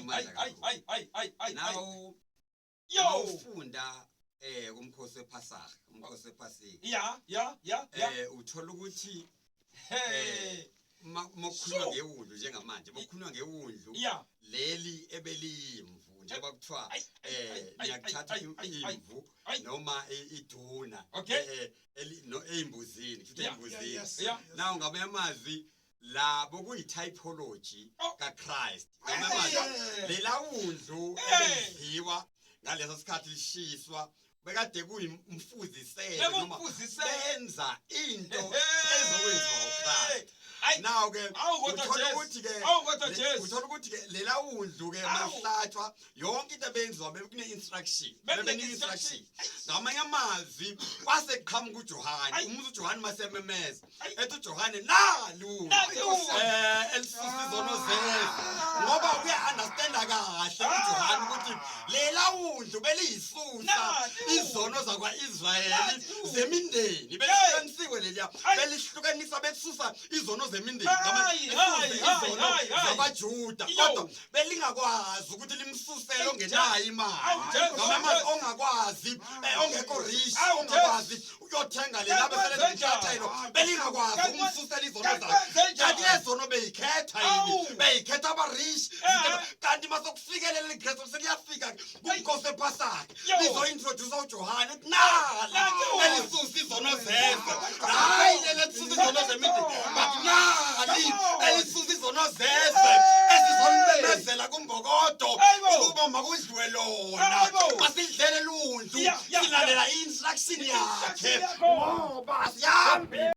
Kunamandla Hayi, kakhulu. hayi, hayi, hayi, hayi, hayi. Now Yo. ufunda kumkhosi wePhasaka, umkhosi wePhasika. Ya. Uthola ukuthi Hey. Mokukhulunywa ngewundlu njengamanje, mokukhulunywa ngewundlu leli ebeliyimvu, njengoba kuthiwa Ay, ay, ay, ay, niyakuthatha ay, ay, ay, imvu ay. noma iduna no eyimbuzini, futhi eyimbuzini. Now ngamanye amazwi labo kuyi-typology kaChrist. Ngamanye amazwi lela wundlu ebelidliwa ngaleso sikhathi lishiswa bekade kuyimfuziselo noma Bekumfuziselo. benza into Hey. ezokwenziwa uChrist. Ayi. Now ke Awu, kodwa uthola Jesu. ukuthi ke Awu, kodwa Jesu. uthola ukuthi ke lela wundlu ke Awu. mahlatshwa yonke into ebenziwa bekune instruction, Bekune bekune instruction. Ngamanye amazwi kwase kuqhamuka uJohane, Ayi. umuzi uJohane masememeza Ayi. ethi uJohane nalu Nalu. elisusa izono zezwe, ngoba uya understanda kahle uJohane ukuthi lela wundlu beliyisusa Nalu. izono zakwa-Israyeli Nalu. zemindeni, belihlukanisiwe leliya, Ayi. belihlukanisa besusa izono zemindeni, Hayi, besusa hayi, hayi, izono hayi, hayi. zakwaJuda, Yo. kodwa belingakwazi ukuthi limsusele ongenayo imali. Awu, Jesu, Ngamanye amazwi Jesu. ongakwazi, ongekho rich, Awu, ongakwazi ukuyothenga lela Kanti bese kwenzenjani? lenhlathelo, belingakwazi Kanti ukumsusela izono kanti zakhe. kwenzenjani? Kanti lezono beyikhetha yini? Awu. Beyikhetha aba-rich. Kanti masokufikelela iKristu sekuyafika kumkhosi wePhasaka, Yo. lizo-introduce uJohane ukuthi nali Nanti. elisusa izono zezwe, hayi leli elisusa izono zemindeni, but nali Come on. elisusa izono zezwe esizonimemezela kumbokodo Ayibo. ukuba makudliwe lona, Ayibo. masidlele lundlu, Ya, ya, silandela i-instruction yakhe Instruction yakho. ngoba sihambi.